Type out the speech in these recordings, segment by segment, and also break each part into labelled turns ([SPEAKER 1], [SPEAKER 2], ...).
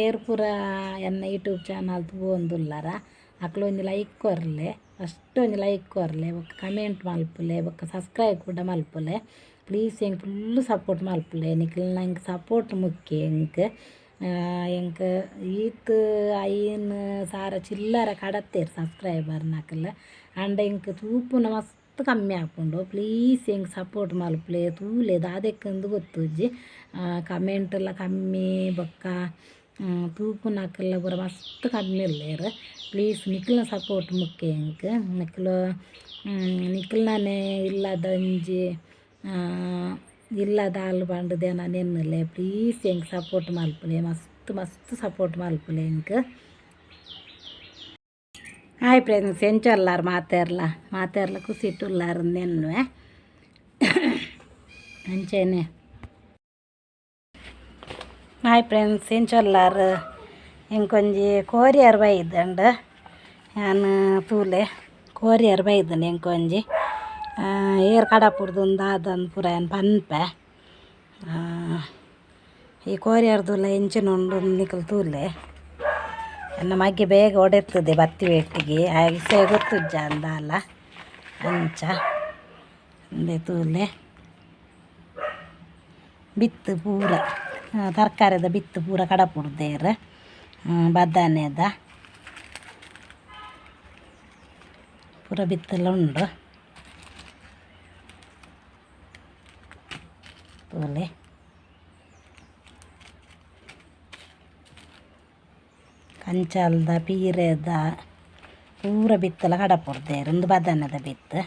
[SPEAKER 1] ಏರ್ ಪೂರ ಎನ್ನ ಯೂಟ್ಯೂಬ್ ಚಾನಲ್ ತೂವೊಂದುಲ್ಲರ ಅಕ್ಲು ಒಂಜಿ ಲೈಕ್ ಕೊರ್ಲೆ, ಫಸ್ಟ್ ಒಂಜಿ ಲೈಕ್ ಕೊರ್ಲೆ, ಬೊಕ್ಕ ಕಮೆಂಟ್ ಮಲ್ಪುಲೆ, ಬೊಕ್ಕ ಸಬ್ಸ್ಕ್ರೈಬ್ ಕೂಡ ಮಲ್ಪುಲೆ. ಪ್ಲೀಸ್ ಎಂಕ್ ಫುಲ್ ಸಪೋರ್ಟ್ ಮಲ್ಪುಲೆ. ನಿಕಲ್ನ ಎಂಕ್ ಸಪೋರ್ಟ್ ಮುಖ್ಯ. ಎಂಕ್ ಎಂಕ್ ಈತ್ 5000 ಚಿಲ್ಲರೆ ಕಡತ್ತೇರು ಸಬ್ಸ್ಕ್ರೈಬರ್ ನಕಲ್. ಆಂಡ ಎಂಕ್ ತೂಪುನ ಮಸ್ತ್ ಕಮ್ಮಿ ಆಪುಂಡು. ಪ್ಲೀಸ್ ಎಂಕ್ ಸಪೋರ್ಟ್ ಮಲ್ಪುಲೆ. ತೂಲೆ ದಾದೆಕ್ಕಂದು ಗೊತ್ತುಜ್ಜಿ, ಕಮೆಂಟ್ ಎಲ್ಲ ಕಮ್ಮಿ, ಬೊಕ್ಕ ತೂಪುನಕಲ್ಲ ಪೂರ ಮಸ್ತ್ ಕಮ್ಮಿ ಉಲ್ಲೆರ್. ಪ್ಲೀಸ್ ನಿಕಲ್ನ ಸಪೋರ್ಟ್ ಮುಖ್ಯ ಎಂಕ್. ನಿಕುಲು ನಿಕಲ್ನನೆ ಇಲ್ಲದ ಒಂಜಿ ಇಲ್ಲದಾಲ್ ಪಂಡುದು ಎನನ್ ಎನ್ನುಲೆ. ಪ್ಲೀಸ್ ಎಂಕ್ ಸಪೋರ್ಟ್ ಮಲ್ಪುಲೆ, ಮಸ್ತ್ ಮಸ್ತ್ ಸಪೋರ್ಟ್ ಮಲ್ಪುಲೆ ಎಂಕ್. ಹಾಯ್ ಫ್ರೆಂಡ್ಸ್, ಎಂಚ ಉಲ್ಲಾರ್ ಮಾತೆರ್ಲ? ಮಾತೆರ್ಲ ಖುಷಿಟ್ ಉಲ್ಲಾರ್ ಎನ್ನುವೆ. ಅಂಚೆನೆ ಹಾಯ್ ಫ್ರೆಂಡ್ಸ್, ಎಂಚ ಉಲ್ಲಾರ್? ಎಂಕೊಂಜಿ ಕೋರಿಯರ್ ಬೈದ್ಂಡ್. ಯಾನ್ ತೂಲೆ, ಕೋರಿಯರ್ ಬೈದ್ಂಡ್ ಎಂಕೊಂಜಿ. ಏರ್ ಕಡಪುಡ್ದು ದಾದಂದ್ ಪೂರ ಯಾನ್ ಪನ್ಪೆ. ಈ ಕೋರಿಯರ್ದುಲ ಎಂಚಿನ ಉಂಡು ನಿಕುಲು ತೂಲೆ. ಎನ್ನ ಮಗೆ ಬೇಗ ಒಡೆತ್ತದೆ ಬತ್ತಿ ಪೆಟ್ಟಿಗೆ, ಆಯಗ್ ಗೊತ್ತುಜ್ಜ ಅಂದಾಲ. ಅಂಚ ಉಂದೆ ತೂಲೆ, ಬಿತ್ತು ಪೂರ, ತರಕಾರಿದ ಬಿತ್ತು ಪೂರ ಕಡಪುಡ್ದೇರ್. ಬದನೆದ ಪೂರ ಬಿತ್ತೆಲ್ಲ ಉಂಡು ತೂಲೆ. ಕಂಚಾಲ್ದ, ಪೀರೆದ ಪೂರ ಬಿತ್ತಲ ಕಡಪುಡ್ದೇರ್. ಉಂದು ಬದನೆದ ಬಿತ್ತು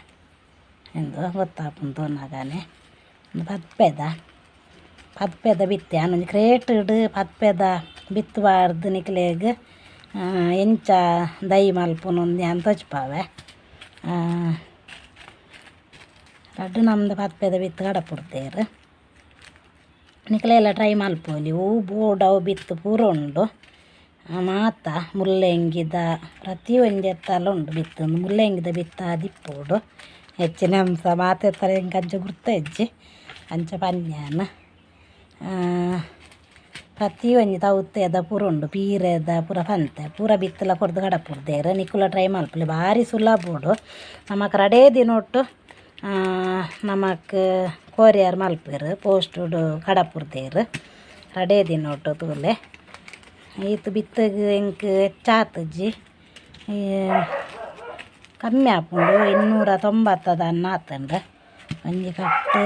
[SPEAKER 1] ಎಂದು ಗೊತ್ತಾಪುಂಡು ತೂನಗನೆ. ಉಂದು ಪದ್ಪೆದ ಪದ್ಪೆದ ಬಿತ್ತು. ಯಾನ್ ಒಂಜಿ ಕ್ರೇಟುಡು ಪದ್ಪೆದ ಬಿತ್ತು ಪಾಡ್ದು ನಿಕ್ಲೆಗ್ ಎಂಚ ದೈ ಮಲ್ಪುನು ಇಂದ್ ಯಾನ್ ತೋಜ್ಪಾವೆ. ರಡ್ಡ್ ನಮ್ದು ಪದ್ಪೆದ ಬಿತ್ತು ಕಡಪುಡ್ದೇರ್. ನಿಕ್ಲೆಲ ಟ್ರೈ ಮಲ್ಪೊಲಿ. ಒವು ಬೋಡು ಅವು ಬಿತ್ತು ಪೂರ ಉಂಡು. ಮಾತ ಮುಲ್ಲಂಗಿದ ಪ್ರತಿ ಒಂಜೆತ್ತಲ ಉಂಡು ಬಿತ್ತು. ಉಂದು ಮುಲ್ಲಂಗಿದ ಬಿತ್ತು ಆದಿಪ್ಪೊಡು. ಹೆಚ್ಚಿನ ಅಂಶ ಮಾತೆತ್ತರ ಎಂಕ್ ಅಂಚ ಗುರ್ತ ಇಜ್ಜಿ, ಅಂಚ ಪನ್ಯಾನ್. ಪ್ರತಿ ಒಂಜಿ ತೌತೆದ ಪೂರ ಉಂಡು, ಪೀರೆದ ಪೂರ ಪಂತೆ ಪೂರ ಬಿತ್ತುಲ ಕೊರ್ದು ಕಡಪುಡ್ದೇರ್. ನಿಕುಲ ಟ್ರೈ ಮಲ್ಪುಲೆ, ಬಾರಿ ಸುಲಭೊಡು. ನಮಕ್ ರಡ್ಡೇ ದಿನೊಟ್ಟು ನಮಕ್ ಕೊರಿಯರ್ ಮಲ್ಪೆರ್, ಪೋಸ್ಟುಡು ಕಡಪುಡ್ದೇರ್ ರಡ್ಡೇ ದಿನೊಟ್ಟು. ತೂಲೆ, ಈತ್ ಬಿತ್ತಗ್ ಎಂಕ್ ಹೆಚ್ಚಾತುಜಿ, ಕಮ್ಮಿ ಆಪುಂಡು. 290 ದಾನ್ನ ಆತುಂಡು. ಒಂಜಿ ಕಟ್ಟು,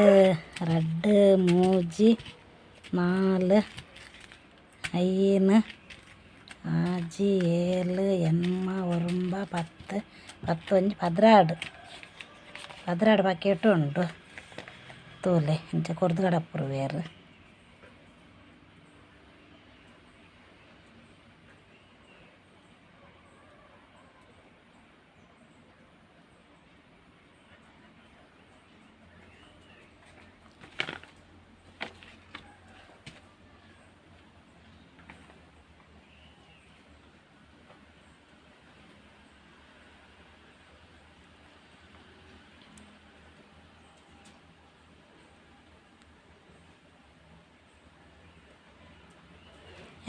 [SPEAKER 1] ರಡ್ಡ್, ಮೂಜಿ, ನಾಲ್, ಐನ್, ಆಜಿ, ಏಳ್, ಎಣ್ಮ, ಒರುಂಬ, 10, 11, 12, 12 ಪ್ಯಾಕೆಟ್ ಉಂಡು. ತೂಲೆ, ಇಂಚ ಕೊರ್ದು ಕಡಪುರ್ವೆರ್.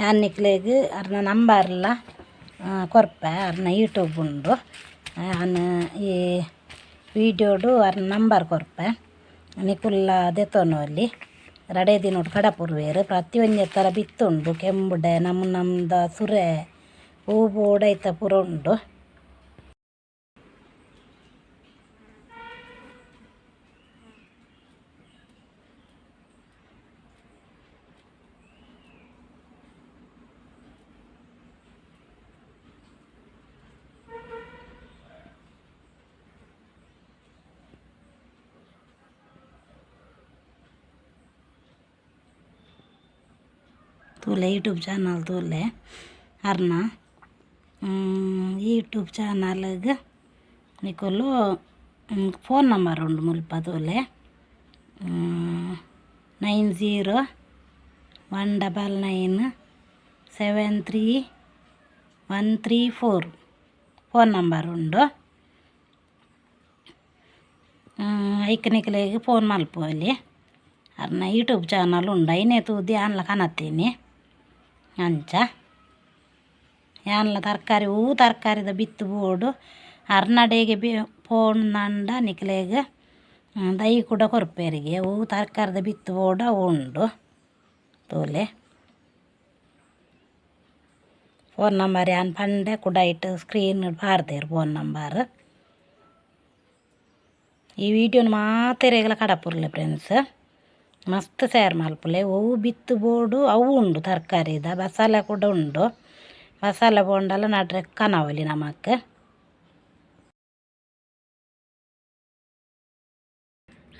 [SPEAKER 1] ಯಾನ್ ನಿಕ್ಲೆಗ್ ಅರ್ನ ನಂಬರ್ಲ ಕೊರ್ಪೆ. ಅರ್ನ ಯೂಟ್ಯೂಬ್ ಉಂಡು. ಯಾನ್ ಈ ವೀಡಿಯೋಡು ಅರ್ನ ನಂಬರ್ ಕೊರ್ಪೆ, ನಿಕುಲ್ಲ ದೆತೊನೊಲಿ. ರಡ್ಡೆ ದಿನೊಟು ಕಡಪುರ್ವೆರ್. ಪ್ರತಿಯೊಂಜಿ ತರ ಬಿತ್ತುಂಡು. ಕೆಂಬುಡೆ, ನಮ್ ನಮ್ದ ಸುರೆ, ಪೂ ಬೋಡು ಐತ ಪೂರ ಉಂಡು. ತೂಲೆ, ಯೂಟ್ಯೂಬ್ ಚಾನಲ್ ತೂಲೆ ಅರ್ನ. ಯೂಟ್ಯೂಬ್ ಚಾನಲ್ಗ್ ನಿಕುಲು ಫೋನ್ ನಂಬರ್ ಉಂಡು ಮುಲ್ಪ ತೂಲೆ, 9019973134 phone number ಉಂಡು. ಐಕ್ ನಿಕ್ಲೆಗ್ ಫೋನ್ ಮಲ್ಪೊಲಿ. ಅರ್ನ ಯೂಟ್ಯೂಬ್ ಚಾನಲ್ ಉಂಡು, ಐನೆ ತೂದು ಯಾನ್ಲ ಕನತೀನಿ ಅಂಚ. ಯಾನ್ಲ ತರಕಾರಿ ಹೂ ತರಕಾರಿದ ಬಿತ್ತು ಬೋಡು ಅರ್ನಡೆಗೆ ಬಿ ಪೋಂಡ ನಿಕ್ಲೆಗ್ ದೈ ಕೂಡ ಕೊರ್ಪೆರಿಗೆ ಹೂ ತರಕಾರಿದ ಬಿತ್ತು ಬೋಡು ಅವು ಉಂಡು ತೂಲೆ. ಫೋನ್ ನಂಬರ್ ಯಾನ್ ಪಂಡೆ ಕುಡ ಇಟ್ಟು ಸ್ಕ್ರೀನ್ ಪಾಡ್ದೆರ್ ಫೋನ್ ನಂಬರ್. ಈ ವಿಡಿಯೋನು ಮಾತೆರೆಗ್ಲ ಕಡಪುರ್ಲೆ ಫ್ರೆಂಡ್ಸ್, ಮಸ್ತ್ ಶೇರ್ ಮಲ್ಪುಲೆ. ಒವು ಬಿತ್ತು ಬೋಡು ಅವು ಉಂಡು ತರಕಾರಿದ ಬಸಾಲೆ ಕೂಡ ಉಂಡು. ಬಸಾಲೆ ಬೋಂಡಲ ನಡ್ರೆ ಕನವಲಿ ನಮಕ್.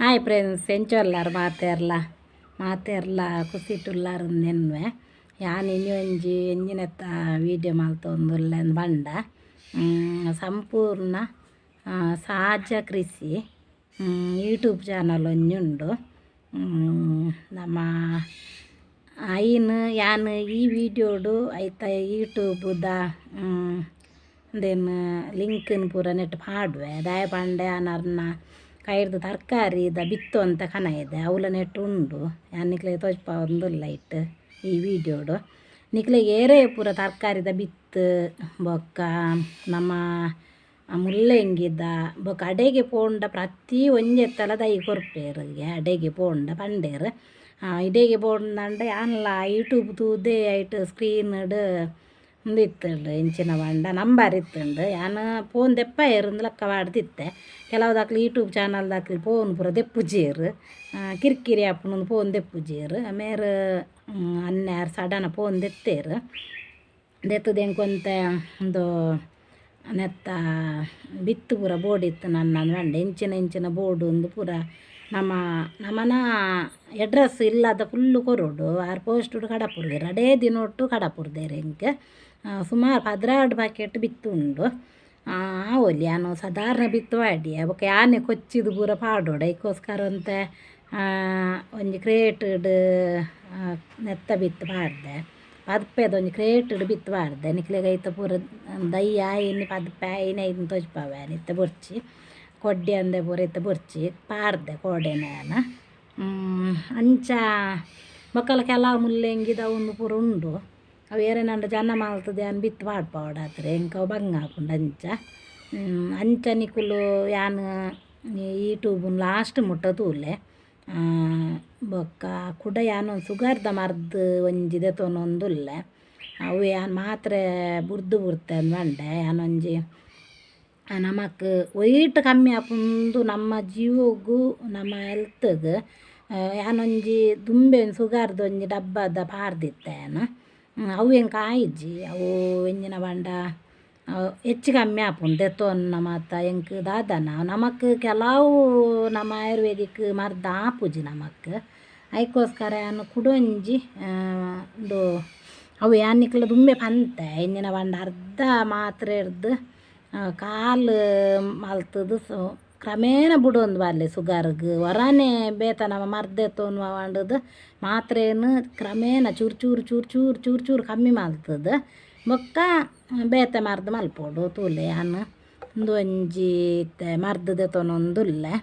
[SPEAKER 1] ಹಾಯ್ ಫ್ರೆಂಡ್ಸ್, ಎಂಚೊಲ್ಲಾರ್ ಮಾತೆರ್ಲ ಮಾತೆರ್ಲ ಖುಷಿಟುಲ್ಲಾರ್ ನೆನ್ವೆ. ಯಾನ್ ಇನಿ ಒಂಜಿ ಎಂಜಿನೆತ್ತ ವೀಡಿಯೋ ಮಲ್ತೊಂದುಲ್ಲೆ ಪಂಡ ಸಂಪೂರ್ಣ ಸಹಜ ಕೃಷಿ ಯೂಟ್ಯೂಬ್ ಚಾನಲ್ ಒಂಜಿ ಉಂಡು. ನಮ್ಮ ಐನ್ ಯಾನ್ ಈ ವೀಡಿಯೋಡು ಐತ ಯೂಟ್ಯೂಬುದ ಉಂದೆನ್ ಲಿಂಕ್ನ್ ಪೂರ ನೆಟ್ ಪಾಡುವೆ. ದಾಯೆ ಪಂಡ ಯಾನ್ ಅರ್ನ ಕೈರ್ದ ತರಕಾರಿದ ಬಿತ್ತು ಅಂತ ಕನ ಇದೆ ಅವುಲ ನೆಟ್ ಉಂಡು. ಯಾನ್ ನಿಕ್ಲೆಗ್ ತೋಜ್ಪಾವೊಂದುಲ್ಲ ಇಟ್ಟು ಈ ವೀಡಿಯೋಡು. ನಿಕ್ಲೆಗ್ ಏರೇ ಪೂರ ತರಕಾರಿದ ಬಿತ್ತು ಬೊಕ್ಕ ನಮ್ಮ ಮುಲ್ಲಂಗಿದ ಬೊಕ್ಕ ಅಡೆಗೆ ಪೋಂಡ ಪ್ರತಿ ಒಂಜೆತ್ತಲ ದೈ ಕೊರ್ಪೆರ್ಗೆ ಅಡೆಗೆ ಪೋಂಡ ಪಂಡೇರ್. ಇಡೆಗೆ ಪೋಂಡಂಡ ಯಾನ್ಲ ಯೂಟ್ಯೂಬ್ ತೂದೇ ಐಟ್ ಸ್ಕ್ರೀನ್ಡ್ ಉಂದು ಇತ್ತುಂಡು ಇಂಚಿನ ಪಂಡ ನಂಬರ್ ಇತ್ತುಂಡು. ಯಾನ್ ಫೋನ್ ದೆಪ್ಪಾಯೆರ್ ಇಂದ್ ಲೆಕ್ಕ ಪಾಡ್ದಿತ್ತೆ. ಕೆಲವುದಕ್ಲು ಯೂಟ್ಯೂಬ್ ಚಾನಲ್ದಕ್ಲು ಫೋನ್ ಪೂರ ದೆಪ್ಪುಜೆರ್, ಕಿರಿಕಿರಿ ಆಪುಂಡು ಫೋನ್ ದೆಪ್ಪುಜೆರ್. ಮೇರ್ ಅಣ್ಣಾರ್ ಸಡನ್ ಫೋನ್ ದೆತ್ತೇರ್. ದೆತ್ತುದು ಎಂಕೊಂತೆ ಉಂದು ನೆತ್ತ ಬಿತ್ತು ಪೂರ ಬೋಡಿತ್ತು ನನ್ನ ಪಂಡೆ. ಇಂಚಿನ ಇಂಚಿನ ಬೋಡು ಉಂದು ಪೂರ ನಮ್ಮ ನಮನ ಎಡ್ರೆಸ್ ಇಲ್ಲದ ಫುಲ್ಲು ಕೊರೊಡು. ಆರ್ ಪೋಸ್ಟುಡು ಕಡಪುರ್ದೆರ್ ಅಡೇ ದಿನೊಟ್ಟು ಕಡಪುರ್ದೆರ್ ಎಂಕ್ ಸುಮಾರು 12 ಪ್ಯಾಕೆಟ್ ಬಿತ್ತು ಉಂಡು. ಆವೊಲಿ ಯಾನ್ ಸಾಧಾರಣ ಬಿತ್ತು ಪಾಡಿಯೆ. ಬೊಕ ಯಾನೆ ಕೊಚ್ಚಿದ್ ಪೂರ ಪಾಡೊಡು. ಐಕೋಸ್ಕರ ಒಂತೆ ಒಂಜಿ ಕ್ರೇಟುಡ್ ನೆತ್ತ ಬಿತ್ತು ಪಾಡ್ದೆ. ಪದ್ಪೆದ ಒಂಜಿ ಕ್ರೇಟುಡ್ ಬಿತ್ತು ಪಾಡ್ದೆ. ನಿಕ್ಲೆಗ್ ಐತ ಪೂರ ದೈ ಆಯಿನಿ ಪದ್ಪೆ ಆಯಿನಿ ಐನ್ ತೋಜ್ಪಾವೆ ಇತ್ತೆ ಬೊರ್ಚಿ ಕೊಡ್ಡಿ ಅಂದೆ ಪೂರ ಇತ್ತೆ ಬೊರ್ಚಿ ಪಾಡ್ದೆ ಕೋಡೆನೆ ಯಾನ್. ಅಂಚ ಬೊಕ್ಕಲ ಕೆಲವು ಮುಲ್ಲಂಗಿದ ಉಂದು ಪೂರ ಉಂಡು. ಅವು ಏರೆನಾಂಡ ಜನ ಮಲ್ತುದು ಯಾನ್ ಬಿತ್ತು ಪಾಡ್ಪಾವೊಡಾತ್ರೆ ಎಂಕ್ ಅವು ಬಂಗ ಆಪುಂಡು ಅಂಚ. ಅಂಚ ನಿಕುಲು ಯಾನ್ ಯೂಟ್ಯೂಬ್ ಲಾಸ್ಟ್ ಮುಟ್ಟ ತೂಲೆ. ಬೊಕ್ಕ ಕುಡ ಯಾನ್ ಒಂಜಿ ಸುಗರ್ದ ಮರ್ದ್ ಒಂಜಿ ದೆತೊನೊಂದುಲ್ಲೆ. ಅವು ಯಾನ್ ಮಾತ್ರೆ ಬುರ್ದು ಬುರ್ತೆ ಪಂಡೆ. ಯಾನೊಂಜಿ ನಮಕ್ ವೈಟ್ ಕಮ್ಮಿ ಆಪುಂಡು ನಮ್ಮ ಜೀವೊಗು ನಮ್ಮ ಹೆಲ್ತ್ಗ್. ಯಾನೊಂಜಿ ದುಂಬೆ ಸುಗರ್ದ ಒಂಜಿ ಡಬ್ಬದ ಪಾಡ್ದಿತ್ತೆ ಯಾನ್. ಅವು ಎಂಕ್ ಆಯಿಜಿ. ಅವು ಎಂಚಿನ ಪಂಡ ಹೆಚ್ಚು ಕಮ್ಮಿ ಆಪುಂಡು ದೆತ್ತೊನ್ನ ಮಾತ ಎಂಕ್ ದಾದನ ನಮಕ್ ಕೆಲವು ನಮ್ಮ ಆಯುರ್ವೇದಿಕ್ ಮರ್ದ್ ಆಪುಜಿ ನಮಕ್. ಐಕೋಸ್ಕರ ಯಾನ್ ಕುಡೊಂಜಿ ಉಂದು ಅವು ಯಾನ್ ನಿಕ್ಲೆ ದುಂಬೆ ಪಂತೆ. ಎಂಚಿನ ಪಂಡ ಅರ್ಧ ಮಾತ್ರೆರ್ದ್ ಕಾಲು ಮಲ್ತುದು ಕ್ರಮೇಣ ಬುಡೊಂದು ಬಲ್ಲೆ ಸುಗರ್ಗ್ ಒರಾನೆ ಬೇತೆ ನಮ ಮರ್ದ್ ದೆತ್ತೊನುವ ಪಂಡುದು ಮಾತ್ರೆನ್ ಕ್ರಮೇಣ ಚೂರು ಚೂರು ಚೂರು ಚೂರು ಚೂರು ಚೂರು ಕಮ್ಮಿ ಮಲ್ತುದು ಬೊಕ್ಕ ಬೇತೆ ಮರ್ದ್ ಮಲ್ಪೊಡು. ತೂಲೆ ಯಾನ್ ಉಂದು ಒಂಜಿ ಇತ್ತೆ ಮರ್ದ್ ದೆತೊನೊಂದುಲ್ಲೆ.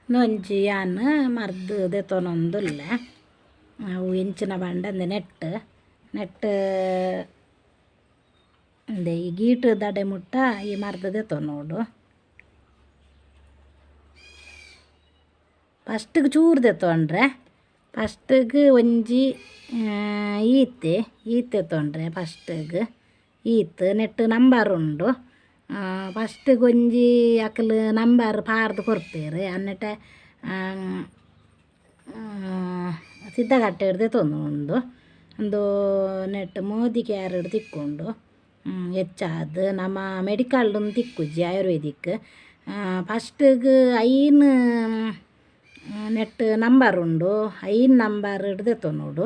[SPEAKER 1] ಒಂಜಿ ಯಾನ್ ಮರ್ದ್ ದೆತೊನೊಂದುಲ್ಲೆ. ಅವು ಎಂಚಿನ ಪಂಡ ಅಂದೆ ನೆಟ್ ನೆಟ್ ಉಂದೆ ಈ ಗೀಟ್ ದಡೆ ಮುಟ್ಟ ಈ ಮರ್ದ್ ದೆತೊನೊಡು. ಫಸ್ಟ್ಗ್ ಚೂರು ದೆತೊಂಡ್ರೆ ಫಸ್ಟ್ಗ್ ಒಂಜಿ ಈತೆ ಈತ್ ದೆತೊಂಡ್ರೆ ಫಸ್ಟ್ಗ್ ಈತ್ ನೆಟ್ ನಂಬರ್ ಉಂಡು. ಫಸ್ಟ್ಗ್ ಒಂಜಿ ಅಕುಲು ನಂಬರ್ ಪಾಡ್ದ್ ಕೊರ್ಪೆರ್. ಅನ್ನಟ ಸಿದ್ಧಗಟ್ಟೆಡ್ ದೆತೊಂದು ಉಂದು ನೆಟ್ ಮೋದಿ ಕೇರ್ಡ್ ತಿಕ್ಕುಂಡು ಹೆಚ್ಚಾದ್. ನಮ ಮೆಡಿಕಲ್ಡ್ ತಿಕ್ಕುಜಿ ಆಯುರ್ವೇದಿಕ್. ಫಸ್ಟ್ಗ್ ಐನ್ ನೆಟ್ಟ್ ನಂಬರ್ ಉಂಡು 5 ನಂಬರ್ ಡ್ ದೆತೊನೊಡು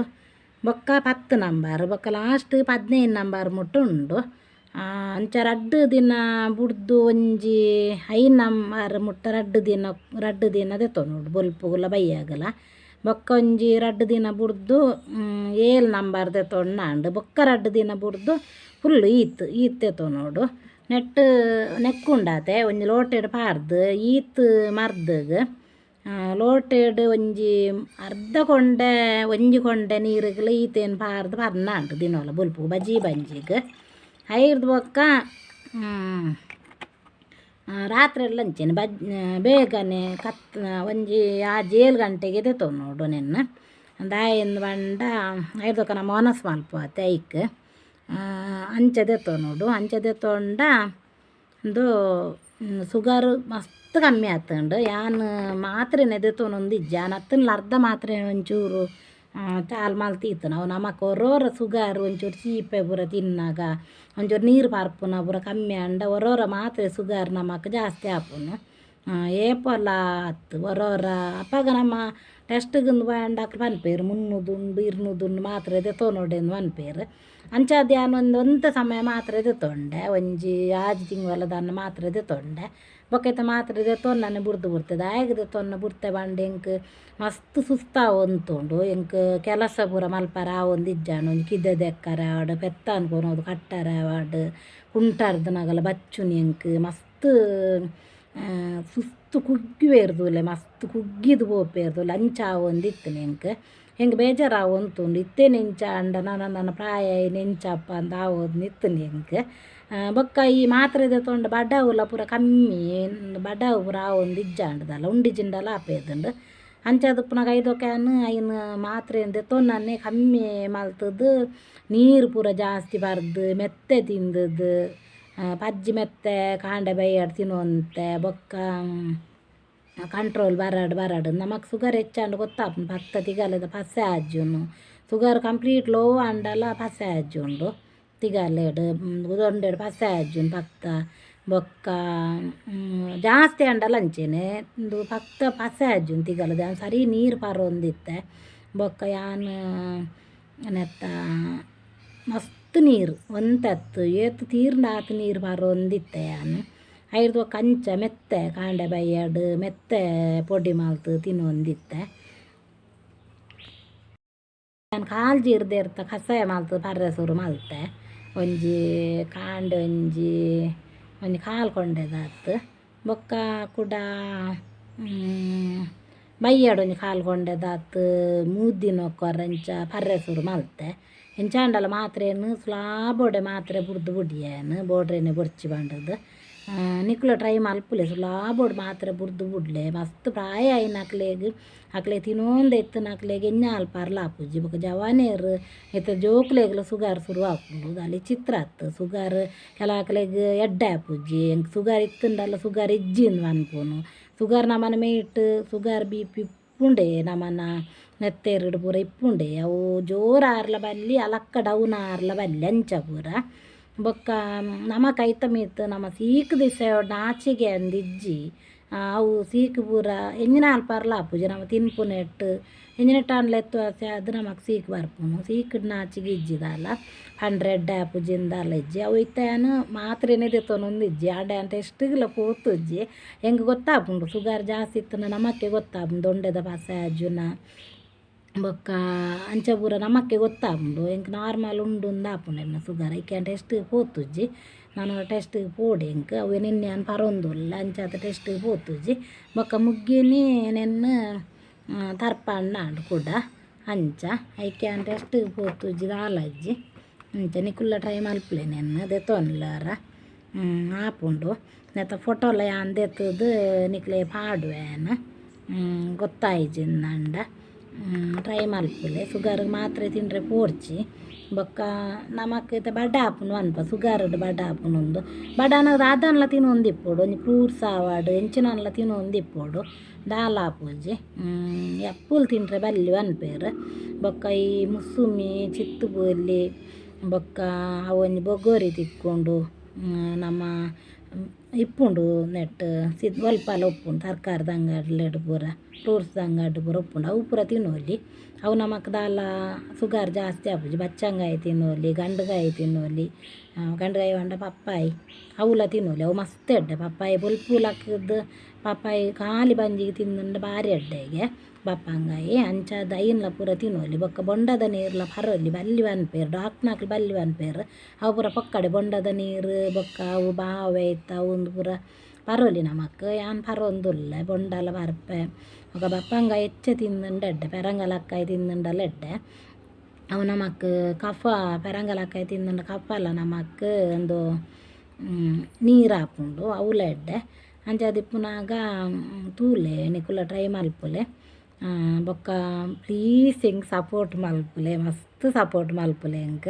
[SPEAKER 1] ಬೊಕ್ಕ 10 ನಂಬರ್ ಬೊಕ್ಕ ಲಾಸ್ಟ್ 15 ನಂಬರ್ ಮುಟ್ಟ ಉಂಡು. ಅಂಚ ರಡ್ಡ್ ದಿನ ಬುಡ್ದು ಒಂಜಿ 5 ನಂಬರ್ ಮುಟ್ಟ ರಡ್ಡ್ ದಿನ ರಡ್ಡ್ ದಿನ ದೆತೊನೊಡು ಬೊಲ್ಪುಗುಲ ಬಯ್ಯಗಲ. ಬೊಕ್ಕ ಒಂಜಿ ರಡ್ಡ್ ದಿನ ಬುಡ್ದು 7 ನಂಬರ್ ದೆತೊಂಡಾಂಡ್ ಬೊಕ್ಕ ರಡ್ಡ್ ದಿನ ಬುಡ್ದು ಫುಲ್ಲ್ ಈತ್ ಈತ್ ದೆತೊನೊಡು. ನೆಟ್ಟ್ ನೆಕ್ಕುಂಡಾತೆ ಒಂಜಿ ಲೋಟೆಡ್ ಪಾಡ್ದ್ ಈತ್ ಮರ್ದ್ಗ್ ಲೋಟೆಡ್ ಒಂಜಿ ಅರ್ಧ ಕೊಂಡೆ ಒಂಜಿ ಕೊಂಡೆ ನೀರುಗ್ಲ ಈತೇನ್ ಪಾಡ್ದ್ ಪರ್ನಾಂಡ್ ದಿನೋಲ ಬೊಲ್ಪುಗು ಬಜಿ ಬಂಜಿಗ್. ಐರ್ದ್ ಬೊಕ್ಕ ರಾತ್ರೆಡ್ಲ ಅಂಚೆನೆ ಬೇಗನೆ ಕತ್ ಒಂಜಿ 6 7 ಗಂಟೆಗೆ ದೆತೊನೊಡು ನೆನ್ನ್. ದಾಯೆಂದ್ ಪಂಡ ಐರ್ದ್ ಬೊಕ್ಕ ನಮ ವನಸ್ ಮಲ್ಪುವತೆ ಐಕ್ ಅಂಚ ದೆತೊನೊಡು. ಅಂಚ ದೆತೊಂಡ ಉಂದು ಸುಗರ್ ಮಸ್ತ್ ಕಮ್ಮಿ ಆತುಂಡು. ಯಾನ್ ಮಾತ್ರೆನೆ ದೆತೊನೊಂದಿಜ್ಜಿ ಯಾನ್ ಅತ್ತುಂಡಲ ಅರ್ಧ ಮಾತ್ರೆ ಒಂಚೂರು ಚಾಲ್ ಮಲ್ತಿತ್ತಿನ ಅವು ನಮಕ್ ಒರೋರ ಸುಗರ್ ಒಂಚೂರು ಚೀಪೆ ಪೂರ ತಿನ್ನಗ ಒಂಚೂರು ನೀರು ಪರ್ಪುನ ಪೂರ ಕಮ್ಮಿ ಆಂಡ ಒರೋರ ಮಾತ್ರೆ ಸುಗರ್ ನಮಕ್ ಜಾಸ್ತಿ ಆಪುಂಡು. ಏಪೊಲ ಅತ್ತ್ ಒರೋರ ಅಪಗ ನಮ ಟೆಸ್ಟ್‌ಗ್ ಪೋಂಡ ಅಕುಲು ಪನ್ಪೆರ್ 300 ಉಂಡು 200 ಉಂಡು ಮಾತ್ರೆ ದೆತೊನೊಡೆಂದು ಪನ್ಪೆರ್. ಅಂಚಾದ್ ಯಾನ್ ಒಂಜಿ ಒಂತೆ ಸಮಯ ಮಾತ್ರೆ ದೆತೊಂಡೆ ಒಂಜಿ 6 ತಿಂಗೊಲ ದಾನ್ನ ಮಾತ್ರೆ ದೆತೊಂಡೆ. ಬೊಕ್ಕ ಇತ್ತೆ ಮಾತ್ರೆ ದೆತೊನ್ನನೆ ಬುಡ್ದು ಬುಡ್ತೆ. ದಾಯೆಗ್ ದೆತೊನ್ನ ಬುಡ್ತೆ ಪಂಡ ಎಂಕ್ ಮಸ್ತ್ ಸುಸ್ತಾವೊಂತುಂಡು. ಎಂಕ್ ಕೆಲಸ ಪೂರ ಮಲ್ಪರೆ ಆವೊಂದಿಜ್ಜಾಂಡ್. ಒಂಜಿ ಕಿದೆ ದೆಕ್ಕರೆ ಆವಡ್ ಪೆತ್ತನ್ ಕೊನೊದು ಕಟ್ಟರೆ ಆವಡ್ ಕುಂಟಾರ್ದನಗಲ ಬಚ್ಚುನಿ ಎಂಕ್ ಮಸ್ತ್ ಸುಸ್ತು ಕುಗ್ಗುವೆರ್ ತೂಲೆ ಮಸ್ತ್ ಕುಗ್ಗಿದ್ ಪೋಪೆರ್ ತೂಲೆ ಅಂಚ ಆವೊಂದಿತ್ತ್ಂಡ್ ಎಂಕ್. ಎಂಕ್ ಬೇಜಾರಾವೊಂತುಂಡು ಇತ್ತೆನೆ ಇಂಚ ಆಂಡ ನನ ನನ ಪ್ರಾಯ ಆಯಿನ ಎಂಚಪ್ಪ ಅಂದ್ ಆವೊಂದಿತ್ತ್ಂಡ್ ಎಂಕ್. ಬೊಕ್ಕ ಈ ಮಾತ್ರೆ ದೆತೊಂಡ ಬಡವುಲ ಪೂರ ಕಮ್ಮಿ ಬಡವು ಪೂರ ಆವೊಂದಿಜ್ಜಾಂಡ್ ದಾಲ ಉಂಡಿಜಿಂಡಲ ಆಪೇದ್ಂಡ್. ಅಂಚಾದ್ ಉಪ್ಪುನಗ ಐದೊಕ ಯಾನ್ ಐನ್ ಮಾತ್ರೆನ್ ದೆತೊನ್ನನೆ ಕಮ್ಮಿ ಮಲ್ತ್‌ದ್ ನೀರು ಪೂರ ಜಾಸ್ತಿ ಪರ್ದ್ ಮೆತ್ತೆ ತಿಂದ್‌ದ್ ಪಜ್ಜಿ ಮೆತ್ತೆ ಕಾಂಡೆ ಬಯ್ಯಡ್ ತಿನೊಂತೆ. ಬೊಕ್ಕ ಕಂಟ್ರೋಲ್ ಬರಡ್ ಬರಡ್ ನಮಕ್ ಸುಗರ್ ಹೆಚ್ಚಾಂಡ ಗೊತ್ತಾಪುಂಡು ಪತ್ತ ತಿಗಲೆದ ಪಸೆ ಆಜುನು. ಸುಗರ್ ಕಂಪ್ಲೀಟ್ ಲೋ ಆಂಡಲ ಪಸೆ ಆಜುಂಡು ತಿಗಲೆಡ್ ದೊಂಡೆಡ್ ಪಸೆ ಆಜುಂಡು ಪತ್ತ. ಬೊಕ್ಕ ಜಾಸ್ತಿ ಆಂಡಲ ಅಂಚೆನೆ ಉಂದು ಪತ್ತ ಪಸೆ ಆಜುಂಡು ತಿಗಲೆಡ್ ಯಾನ್ ಸರಿ ನೀರು ಪರೊಂದಿತ್ತೆ. ಬೊಕ್ಕ ಯಾನ್ ನೆತ್ತ ಮಸ್ತ್ ನೀರು ಒಂತೆ ಅತ್ತ್ ಏತ್ ತೀರ್ಂಡ ಆತ್ ನೀರು ಪರೊಂದಿತ್ತೆ ಯಾನ್. ಐರ್ದ್ ಬೊಕ್ಕ ಅಂಚ ಮೆತ್ತೆ ಕಾಂಡೆ ಬಯ್ಯಡ್ ಮೆತ್ತೆ ಪೊಡಿ ಮಲ್ತ್ ತಿನೊಂದಿತ್ತೆ. ಯಾನ್ ಕಾಲ್ ಜೀರ್ದೆರ್ತ ಕಷಾಯ ಮಲ್ತ್ ಪರ್ರೆ ಸುರು ಮಲ್ತೆ. ಒಂಜಿ ಕಾಂಡೆ ಒಂಜಿ ಒಂಜಿ ಕಾಲ್ ಕೊಂಡೆದಾತ್ ಬೊಕ್ಕ ಕುಡ ಬಯ್ಯಡ್ ಒಂಜಿ ಕಾಲ್ ಕೊಂಡೆದಾತ್ ಮೂಜಿ ದಿನೊಕೊರ ಇಂಚ ಪರ್ರೆ ಸುರು ಮಲ್ತೆ. ಎಂಚಾಂಡಲ ಮಾತ್ರೆನ್ ಸುಲಾಬೋಡೆ ಮಾತ್ರೆ ಬುಡ್ದು ಬುಡಿಯೆ ಯಾನ್ ಬೋಡ್ರೆನೆ ಬೊರ್ಚಿ ಪಂಡುದು. ನಿಕುಲು ಟ್ರೈ ಮಲ್ಪುಲೆ ಸುಲಾಬೋಡು ಮಾತ್ರೆ ಬುಡ್ದು ಬುಡ್ಲೆ. ಮಸ್ತ್ ಪ್ರಾಯ ಆಯಿನಕ್ಲೆಗ್ ಅಕ್ಲೆಗ್ ತಿನೊಂದೆ ಇತ್ತಿನಕ್ಲೆಗ್ ಎಂಚ ಮಲ್ಪರ್ಲ ಆಪುಜಿ. ಬೊಕ ಜವಾನೆರ್ ಇತ್ತೆ ಜೋಕುಲೆಗ್ಲ ಸುಗರ್ ಸುರು ಆಪುಂಡು ದಾಲ ವಿಚಿತ್ರ ಅತ್ತ್. ಸುಗರ್ ಕೆಲವಕ್ಲೆಗ್ ಎಡ್ಡೆ ಆಪುಜಿ. ಎಂಕ್ ಸುಗರ್ ಇತ್ತುಂಡಲ ಸುಗರ್ ಇಜ್ಜಿ ಇಂದ್ ಪನ್ಪುನು. ಸುಗರ್ ನಮನ ಮೈಟ್ ಸುಗರ್ ಬಿ.ಪಿ ಇಪ್ಪುಂಡೆ ನಮನ ನೆತ್ತೆರ್‌ಡ್ ಪೂರ ಇಪ್ಪುಂಡೆ. ಅವು ಜೋರು ಆರ್ಲ ಬಲ್ಲಿ ಅಲಕ್ಕ ಡೌನ್ ಆರ್ಲ ಬಲ್ಲಿ ಅಂಚ ಪೂರ. ಬೊಕ್ಕ ನಮಕ್ ಐತ ಮಿತ್ತ್ ನಮ ಸೀಕ್ ದಿಸಯೊಡು ನಾಚಿಗೆ ಅಂದಿಜ್ಜಿ. ಅವು ಸೀಕ್ ಪೂರ ಎಂಚಿನ ಮಲ್ಪರ್ಲ ಆಪುಜಿ ನಮ ತಿನ್ಪುನೆಟ್ ಎಂಚಿನೆಟ್ ಆಂಡಲ ಎತ್ವಾಸಿ ಆದ್ ನಮಕ್ ಸೀಕ್ ಬರ್ಪುಂಡು. ಸೀಕ್‌ಡ್ ನಾಚಿಗೆ ಇಜ್ಜಿ ದಾಲ ಪಂಡ್ರೆ ಎಡ್ಡೆ ಆಪುಜಿ ಇಂದ್ ದಾಲ ಇಜ್ಜಿ. ಅವು ಇತ್ತೆ ಯಾನ್ ಮಾತ್ರೆನೆ ದೆತೊನೊಂದಿಜ್ಜಿ ಆಂಡ ಯಾನ್ ಟೆಸ್ಟ್‌ಗ್‌ಲ ಪೋತುಜಿ. ಎಂಕ್ ಗೊತ್ತಾಪುಂಡು ಸುಗರ್ ಜಾಸ್ತಿ ಇತ್ತ್ಂಡ ನಮಕ್ಕೆ ಗೊತ್ತಾಪುಂಡು ದೊಂಡೆದ ಪಸೆ ಆಜುನ ಬೊಕ್ಕ ಅಂಚ ಪೂರ ನಮಕ್ಕೆ ಗೊತ್ತಾಪುಂಡು. ಎಂಕ್ ನಾರ್ಮಲ್ ಉಂಡು ಅಂದ್ ಆಪುಂಡು ಎನ್ನ ಸುಗರ್ ಐಕ್ ಯಾನ್ ಟೆಸ್ಟ್‌ಗ್ ಪೋತುಜಿ. ನನ ಟೆಸ್ಟ್‌ಗ್ ಪೋಡು ಎಂಕ್ ಅವ್ವೆ ನಿನ್ನೆ ಯಾನ್ ಪರೊಂದುಲ್ಲೆ ಅಂಚಾದ್ ಟೆಸ್ಟ್‌ಗ್ ಪೋತುಜಿ. ಬೊಕ್ಕ ಮುಗ್ಗಿನಿ ನೆನ್ನ್ ತರ್ಪಣ್ಣಾಂಡ್ ಕುಡ ಅಂಚ ಐಕ್ ಯಾನ್ ಟೆಸ್ಟ್‌ಗ್ ಪೋತುಜಿ ದಾಲ ಇಜ್ಜಿ. ಅಂಚ ನಿಕುಲ್ಲ ಟ್ರೈ ಮಲ್ಪುಲೆ ನೆನ್ನ್ ದೆತೊನ್ಲೆ ಒರ ಆಪುಂಡು. ನೆತ್ತ ಫೋಟೋಲ ಯಾನ್ ದೆತ್ತುದು ನಿಕ್ಲೆಗ್ ಪಾಡುವೆ ಯಾನ್ ಗೊತ್ತಾಯಿಜಿಂದಾಂಡ ಟ್ರೈ ಮಲ್ಪುಲೆ. ಸುಗರ್‌ಗ್ ಮಾತ್ರೆ ತಿಂಡ್ರೆ ಪೋಡ್ಚಿ. ಬೊಕ್ಕ ನಮಕ್ ಇತ್ತೆ ಬಡ ಆಪುಂಡು ಪನ್ಪ ಸುಗರ್‌ಡ್ ಬಡ ಆಪುಂಡು. ಬಡ ಆನಗ ದಾದಾಂಡಲ ತಿನೊಂದಿಪ್ಪೊಡು ಒಂಜಿ ಫ್ರೂಟ್ಸ್ ಆವಡ್ ಎಂಚಿನಾಂಡಲ ತಿನೊಂದಿಪ್ಪೊಡು ದಾಲ ಆಪುಜಿ. ಎಪ್ಪುಲು ತಿಂಡ್ರೆ ಬಲ್ಲಿ ಪನ್ಪೆರ್. ಬೊಕ್ಕ ಈ ಮುಸುಮಿ ಚಿತ್ತುಪುಲಿ ಬೊಕ್ಕ ಅವೊಂಜಿ ಬೊಗೊರಿ ತಿಕ್ಕುಂಡು ನಮ ಇಪ್ಪುಂಡು ನೆಟ್ ಒಲ್ಪಲ ಉಪ್ಪುಂಡು ತರಕಾರಿದ ಅಂಗಡಿಲೆಡ್ ಪೂರ ಫ್ರೂಟ್ಸ್ ಅಂಗಡಿ ಪೂರ ಉಪ್ಪುಂಡು ಅವು ಪೂರ ತಿನೊಲಿ ಅವು ನಮಕ್ ದಾಲ ಸುಗರ್ ಜಾಸ್ತಿ ಆಪುಜಿ. ಬಚ್ಚಂಗಾಯಿ ತಿನೊಲಿ, ಗಂಡುಗಾಯಿ ತಿನೊಲಿ, ಗಂಡುಗಾಯಿ ಪಂಡ ಪಪ್ಪಾಯಿ ಅವುಲ ತಿನೊಲಿ, ಅವು ಮಸ್ತ್ ಎಡ್ಡೆ. ಪಪ್ಪಾಯಿ ಬೊಲ್ಪು ಲಕ್ಕ್‌ದ್ ಪಪ್ಪಾಯಿ ಖಾಲಿ ಬಂಜಿಗ್ ತಿಂದ್ಂಡ ಬಾರಿ ಎಡ್ಡೆಗೆ ಬಪ್ಪಂಗಾಯಿ. ಅಂಚಾದ್ ಐನ್ಲ ಪೂರ ತಿನೊಲಿ. ಬೊಕ್ಕ ಬೊಂಡದ ನೀರ್ಲ ಪರೊಲಿ, ಬಲ್ಲಿ ಪನ್ಪೆರ್ ಡಾಕ್ಟ್ನಕುಲು ಬಲ್ಲಿ ಪನ್ಪೆರ್. ಅವು ಪೂರ ಪೊಕ್ಕಡೆ ಬೊಂಡದ ನೀರು ಬೊಕ್ಕ ಅವು ಬಾವೆ ಇತ್ತ ಅವು ಉಂದು ಪೂರ ಪರೊಲಿ ನಮಕ್. ಯಾನ್ ಪರೊಂದುಲ್ಲೆ ಬೊಂಡಲ ಪರ್ಪೆ. ಬೊಕ್ಕ ಬಪ್ಪಂಗಾಯಿ ಹೆಚ್ಚ ತಿಂದ್ಂಡ ಎಡ್ಡೆ, ಪೆರಂಗ ಲಕ್ಕಾಯಿ ತಿಂದ್ಂಡಲ ಎಡ್ಡೆ. ಅವು ನಮಕ್ ಕಫ, ಪೆರಂಗ ಲಕ್ಕಾಯಿ ತಿಂದ್ಂಡ ಕಫಲ ನಮಕ್ ಉಂದು ನೀರು ಆಪುಂಡು, ಅವುಲ ಎಡ್ಡೆ. ಅಂಚಾದ್ ಇಪ್ಪುನಗ ತೂಲೆ ನಿಕುಲ ಟ್ರೈ ಮಲ್ಪುಲೆ. ಬೊಕ್ಕ ಪ್ಲೀಸ್ ಎಂಕ್ ಸಪೋರ್ಟ್ ಮಲ್ಪುಲೆ, ಮಸ್ತ್ ಸಪೋರ್ಟ್ ಮಲ್ಪುಲೆ ಎಂಕ್.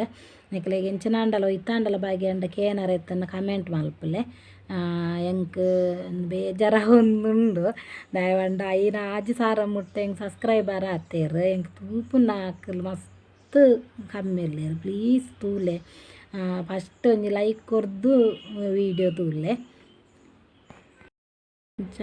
[SPEAKER 1] ನಿಕ್ಲೆಗ್ ಎಂಚಿನಾಂಡಲ ಒಯ್ತಾಂಡಲ ಬಾಗ್ಯಂಡ ಕೇನರೆ ಇತ್ತ್ಂಡ ಕಮೆಂಟ್ ಮಲ್ಪುಲೆ. ಎಂಕ್ ಬೇಜಾರಾವೊಂದುಂಡು ದಾಯೆ ಪಂಡ 5000 ಮುಟ್ಟ ಎಂಕ್ ಸಬ್ಸ್ಕ್ರೈಬರ್ ಆತೆರ್, ಎಂಕ್ ತೂಪುನಕುಲು ಮಸ್ತ್ ಕಮ್ಮಿ ಉಲ್ಲೆರ್. ಪ್ಲೀಸ್ ತೂಲೆ, ಫಸ್ಟ್ ಒಂಜಿ ಲೈಕ್ ಕೊರ್ದು ವೀಡಿಯೋ ತೂಲೆ. ಅಂಚ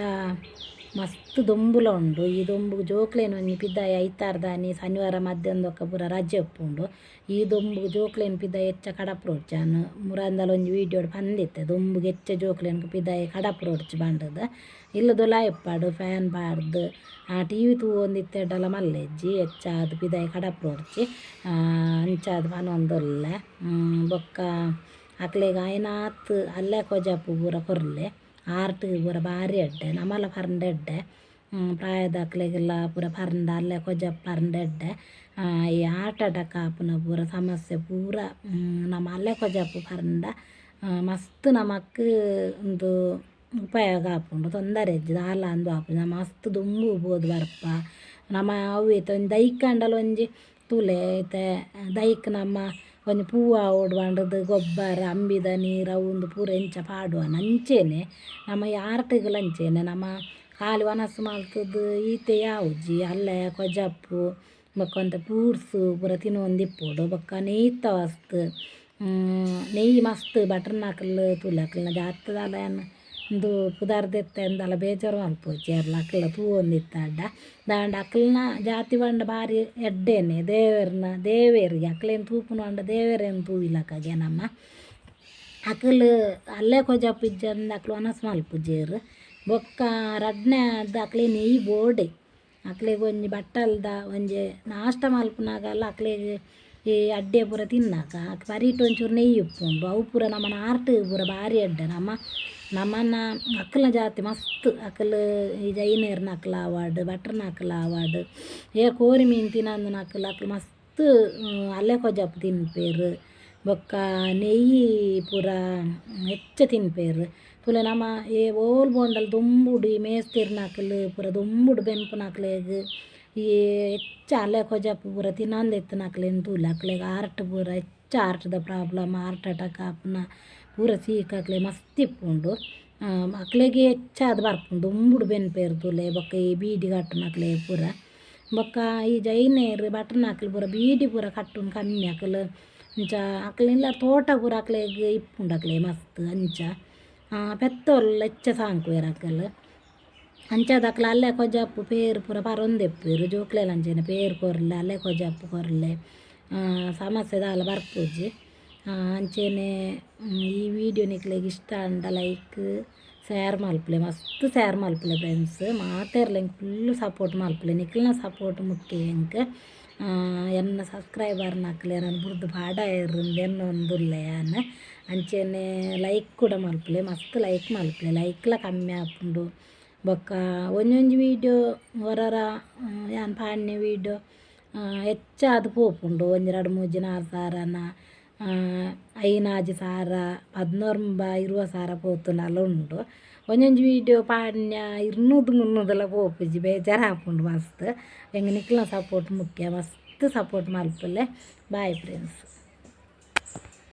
[SPEAKER 1] ಮಸ್ತ್ ದೊಂಬುಲ ಉಂಡು. ಈ ದೊಂಬುಗು ಜೋಕ್ಲೆನ್ ಒಂಜಿ ಪಿದಾಯಿ ಐತಾರದಾನಿ ಶನಿವಾರ ಮಧ್ಯಾಹ್ನದೊಕ್ಕ ಪೂರ ರಜೆ ಉಪ್ಪುಂಡು. ಈ ದೊಂಬುಗು ಜೋಕ್ಲೆನ್ ಪಿದಾಯಿ ಹೆಚ್ಚ ಕಡಪುಡೊಡ್ಚಿ. ಯಾನ್ ಮುರಾನಿದಾಲ ಒಂಜಿ ವೀಡಿಯೋಡ್ ಪಂದಿತ್ತೆ, ದೊಂಬುಗು ಹೆಚ್ಚ ಜೋಕ್ಲೆನ್ ಪಿದಾಯಿ ಕಡಪುಡೊಡ್ಚಿ ಪಂಡುದು. ಇಲ್ಲದೊಲಾಯಿ ಇಪ್ಪಡು ಫ್ಯಾನ್ ಪಾಡ್ದು ಟಿವಿ ತೂವೊಂದಿತ್ತೆಡಲ ಮಲ್ಲೆಜ್ಜಿ, ಹೆಚ್ಚಾದ್ ಪಿದಾಯಿ ಕಡಪುಡೊಡ್ಚಿ ಅಂಚಾದ್ ಪನೊಂದುಲ್ಲೆ. ಬೊಕ್ಕ ಅಕ್ಲೆಗ್ ಆಯಿನಾತ್ ಅಲ್ಲೇ ಕೊಜಪು ಪೂರ ಕೊರ್ಲೆ, ಆರ್ಟ್ ಪೂರ ಬಾರಿ ಎಡ್ಡೆ. ನಮಲ ಪರ್ಂಡ ಎಡ್ಡೆ, ಪ್ರಾಯದಕ್ಲೆಗೆಲ್ಲ ಪೂರ ಪರ್ಂಡ ಅಲ್ಲೇ ಕೊಜಪು ಪರ್ಂಡ ಎಡ್ಡೆ. ಈ ಹಾರ್ಟ್ ಅಟ್ಯಾಕ್ ಆಪುನ ಪೂರ ಸಮಸ್ಯೆ ಪೂರ ನಮ ಅಲ್ಲೇ ಕೊಜಪು ಪರ್ಂಡ ಮಸ್ತ್ ನಮಕ್ ಉಂದು ಉಪಯೋಗ ಆಪುಂಡು, ತೊಂದರೆ ಇಜ್ಜಿ ದಾಲ ಅಂದು ಆಪುಜಿ. ನಮ ಮಸ್ತ್ ದುಂಬು ಪೋದು ಬರ್ಪ. ನಮ ಅವು ಇತ್ತೆ ಒಂಜಿ ದೈಕಾಂಡಲ ಒಂಜಿ ತೂಲೆ, ಇತ್ತೆ ದೈಕ್ ನಮ್ಮ ಒಂಜಿ ಪೂ ಆವೊಡು ಪಂಡುದು ಗೊಬ್ಬರ ಅಂಬಿದ ನೀರು ಅವು ಉಂದು ಪೂರ ಎಂಚ ಪಾಡುವನ ಅಂಚೆನೆ ನಮ್ಮ ಈ ಆರ್ಟ್‌ಗ್ಲ ಅಂಚೆನೆ. ನಮ ಖಾಲಿ ವನಸ್ ಮಲ್ತುದು ಈತೆ ಯಾವುಜಿ, ಅಲ್ಲೇ ಕೊಜಪು ಬೊಕ್ಕ ಒಂತೆ ಫ್ರೂಟ್ಸ್ ಪೂರ ತಿನೊಂದಿಪ್ಪೊಡು. ಬೊಕ್ಕ ನೆಯ್ತ ವಸ್ತು, ನೆಯ್ಯಿ ಮಸ್ತ್ ಬಟ್ರ್‌ನಕುಲು ತೂಲೆ, ಅಕಲ್ನ ಜಾಸ್ತಿ ದಾಲ ಯಾನ್ ಉಂದು ಪುದರ್ ದೆತ್ತೆಂದಾಲ ಬೇಜಾರು ಮಲ್ಪೊಡ್ಚಿ ಏರ್ಲ ಅಕಲ್ನ ತೂವೊಂದಿತ್ತಡ. ದಾಂಡ ಅಕಲ್ನ ಜಾತಿ ಪಂಡ ಬಾರಿ ಎಡ್ಡೆನೆ, ದೇವೆರ್ನ ದೇವೆರ್ಗೆ ಅಕ್ಲೆನ್ ತೂಪುನ ಪಂಡ ದೇವೆರೆನ್ ತೂಯಿಲಕ್ಕಗೆ ನಮ. ಅಕುಲು ಅಲ್ಲೇ ಕೊಜಪು ಇಜ್ಜಂದೆ ಅಕ್ಲು ವನಸ್ ಮಲ್ಪುಜೆರ್. ಬೊಕ್ಕ ರಡ್ಡನೆ ಅಕ್ಲೆಗ್ ನೆಯ್ಯಿ ಬೋಡೆ. ಅಕ್ಲೆಗ್ ಒಂಜಿ ಬಟ್ಟಲ್ದ ಒಂಜಿ ನಾಷ್ಟ ಮಲ್ಪುನಗಲ ಅಕ್ಲೆಗ್ ಈ ಅಡ್ಡೆ ಪೂರ ತಿನ್ನಕ ಬರಿಟ್ ಒಂಚೂರು ನೆಯ್ಯಿ ಉಪ್ಪುಂಡು, ಅವು ಪೂರ ನಮನ ಆರ್ಟ್ ಪೂರ ಬಾರಿ ಎಡ್ಡೆ. ನಮ ನಮನ ಅಕ್ಲ್ನ ಜಾತಿ ಮಸ್ತ್ ಅಕುಲು ಈ ಜೈನೆರ್ನಕ್ಲ್ ಆವಡ್ ಭಟ್ರ್ನಕ್ಲ್ ಆವಡ್ ಏ ಕೋರಿ ಮೀನು ತಿನಂದಿನಕ್ಲ್ ಅಕ್ಲು ಮಸ್ತ್ ಅಲ್ಲೇ ಕೊಜಪು ತಿನ್ಪೆರ್. ಬೊಕ್ಕ ನೆಯ್ಯಿ ಪೂರ ಹೆಚ್ಚ ತಿನ್ಪೆರ್. ತೂಲೆ ನಮ ಏ ಓಲು ಪೋಂಡಲ ದೊಂಬುಡು ಈ ಮೇಸ್ತಿರ್ನಕ್ಲ್ ಪೂರ ದೊಂಬುಡು ಬೆನ್ಪುನಕ್ಲೆಗ್ ಈ ಹೆಚ್ಚ ಅಲೆ ಕೊಜಪು ಪೂರ ತಿನಂದಿತ್ತಿನಕ್ಲೆನ್ ತೂಲೆ, ಅಕ್ಲೆಗ್ ಆರ್ಟ್ ಪೂರ ಹೆಚ್ಚ ಆರ್ಟ್‌ದ ಪ್ರಾಬ್ಲಮ್, ಹಾರ್ಟ್ ಅಟ್ಯಾಕ್ ಆಪುನ ಪೂರ ಸೀಕ್ ಅಕ್ಲೆಗ್ ಮಸ್ತ್ ಇಪ್ಪುಂಡು. ಅಕ್ಲೆಗೆ ಹೆಚ್ಚಾದ್ ಬರ್ಪುಂಡು ದೊಂಬುಡು ಬೆನ್ಪೆರ್ ತೂಲೆ. ಬೊಕ್ಕ ಈ ಬೀಡಿ ಕಟ್ಟುನಕ್ಲೆಗ್ ಪೂರ. ಬೊಕ್ಕ ಈ ಜೈನೆರ್ ಭಟ್ರ್ನಕ್ಲ್ ಪೂರ ಬೀಡಿ ಪೂರ ಕಟ್ಟುನು ಕಮ್ಮಿ ಅಕುಲು. ಅಂಚ ಅಕ್ಲೆನ ತೋಟ ಪೂರ ಅಕ್ಲೆಗ್ ಇಪ್ಪುಂಡು ಅಕ್ಲೆಗ್ ಮಸ್ತ್. ಅಂಚ ಪೆತ್ತೊಲು ಹೆಚ್ಚ ಸಾಂಕುವೆರ್ ಅಕುಲು. ಅಂಚಾದ್ ಅಕ್ಲು ಅಲ್ಲೇ ಕೊಜಪು ಪೇರ್ ಪೂರ ಪರೊಂದಿಪ್ಪುವೆರ್. ಜೋಕ್ಲೆಲ ಅಂಚೆನೆ ಪೇರ್ ಕೊರ್ಲೆ ಅಲ್ಲೇ ಕೊಜಪು ಕೊರ್ಲೆ, ಸಮಸ್ಯೆ ದಾಲ ಬರ್ಪುಜಿ. ಅಂಚೆನೆ ಈ ವೀಡಿಯೋ ನಿಕ್ಲೆಗ್ ಇಷ್ಟ ಆಂಡ ಲೈಕ್ ಶೇರ್ ಮಲ್ಪುಲೆ, ಮಸ್ತ್ ಶೇರ್ ಮಲ್ಪುಲೆ ಫ್ರೆಂಡ್ಸ್. ಮಾತೆರ್ಲ ಎಂಕ್ ಫುಲ್ ಸಪೋರ್ಟ್ ಮಲ್ಪುಲೆ, ನಿಕ್ಲೆನ ಸಪೋರ್ಟ್ ಮುಖ್ಯ ಎಂಕ್. ಎನ್ನ ಸಬ್ಸ್ಕ್ರೈಬರ್ನಕ್ಲ್ ಎನನ್ ಬುಡ್ದು ಪಾಡಯೆರ್ ಎನ್ನೊಂದುಲ್ಲೆ ಯಾನ್. ಅಂಚೆನೆ ಲೈಕ್ ಕೂಡ ಮಲ್ಪುಲೆ, ಮಸ್ತ್ ಲೈಕ್ ಮಲ್ಪುಲೆ, ಲೈಕ್ಲ ಕಮ್ಮಿ ಆಪುಂಡು. ಬೊಕ್ಕ ಒಂಜೊಂಜಿ ವೀಡಿಯೋ ಒರೊರ ಯಾನ್ ಪಾಡ್ನೆ ವೀಡಿಯೋ ಹೆಚ್ಚಾದ್ ಪೋಪುಂಡು, ಒಂಜಿ ರಡ್ಡ್ ಮೂಜಿ ನಾಲ್ ಸಾರನ ಐನ್ ಆಜಿ ಸಾರ 19 20 ಸಾರ ಪೋತುಂಡಲ ಉಂಡು. ಒಂಜೊಂಜಿ ವೀಡಿಯೋ ಪಾಡ್ನ 200 300ಲ ಪೋಪುಜಿ, ಬೇಜಾರಾಪುಂಡು ಮಸ್ತ್. ಎಂಕ್ ನಿಕ್ಲೆನ ಸಪೋರ್ಟ್ ಮುಖ್ಯ, ಮಸ್ತ್ ಸಪೋರ್ಟ್ ಮಲ್ಪುಲೆ. Bye friends.